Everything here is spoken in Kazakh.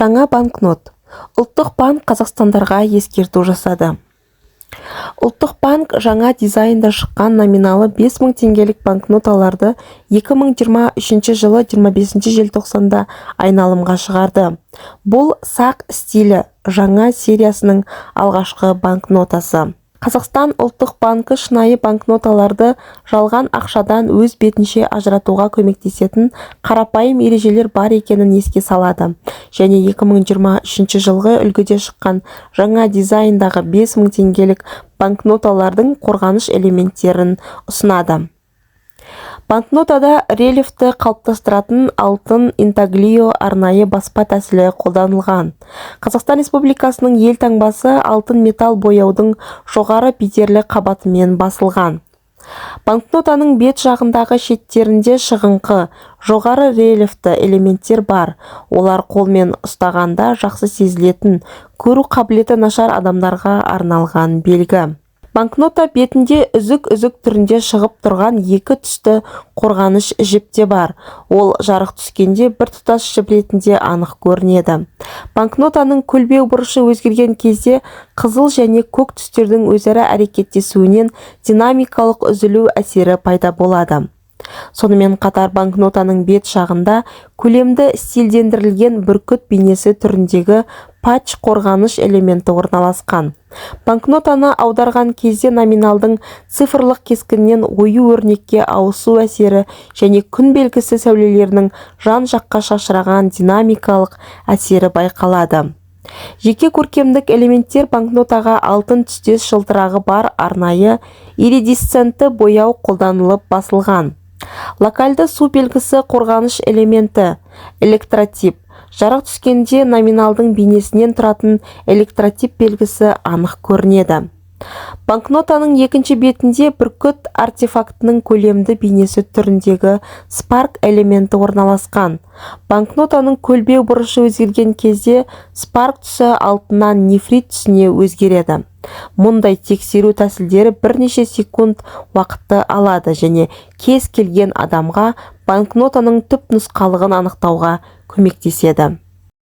Жаңа банкнот: Ұлттық банк қазақстандықтарға ескерту жасады. Ұлттық банк жаңа дизайнда шыққан номиналы 5000 теңгелік банкноталарды 2023 жылы 25 желтоқсанда айналымға шығарды. Бұл "Сақ стилі" жаңа сериясының алғашқы банкнотасы. Қазақстан Ұлттық банкі шынайы банкноталарды жалған ақшадан өз бетінше ажыратуға көмектесетін қарапайым ережелер бар екенін еске салады және 2023 жылғы үлгіде шыққан жаңа дизайндағы 5000 теңгелік банкноталардың қорғаныш элементтерін ұсынады. Банкнотада рельефті қалыптастыратын алтын интаглио арнайы баспа тәсілі қолданылған. Қазақстан Республикасының елтаңбасы алтын металл бояудың жоғары бедерлі қабатымен басылған. Банкнотаның бет жағындағы шеттерінде шығыңқы, жоғары рельефті элементтер бар, олар қолмен ұстағанда жақсы сезілетін, көру қабілеті нашар адамдарға арналған белгі. Банкнота бетінде үзік-үзік түрінде шығып тұрған екі түсті қорғаныш жіп те бар, ол жарық түскенде біртұтас жіп ретінде анық көрінеді. Банкнотаның көлбеу бұрышы өзгерген кезде қызыл және көк түстердің өзара әрекеттесуінен динамикалық үзілу әсері пайда болады. Сонымен қатар банкнотаның бет жағында көлемді стильдендірілген бүркіт бейнесі түріндегі патч қорғаныш элементі орналасқан. Банкнотаны аударған кезде номиналдың цифрлық кескінінен ою-өрнекке ауысу әсері және күн белгісі сәулелерінің жан-жаққа шашыраған динамикалық әсері байқалады. Жеке көркемдік элементтер: банкнотаға алтын түстес жылтырағы бар арнайы иридисцентті бояу қолданылып басылған. Локальды су белгісі қорғаныш элементі, электротип. Жарық түскенде номиналдың бейнесінен тұратын электротип белгісі анық көрінеді. Банкнотаның екінші бетінде бүркіт артефактінің көлемді бейнесі түріндегі спарк элементі орналасқан. Банкнотаның көлбеу бұрышы өзгерген кезде спарк түсі алтыннан нефрит түсіне өзгереді. Мұндай тексеру тәсілдері бірнеше секунд уақытты алады және кез келген адамға банкнотаның түпнұсқалығын анықтауға көмектеседі.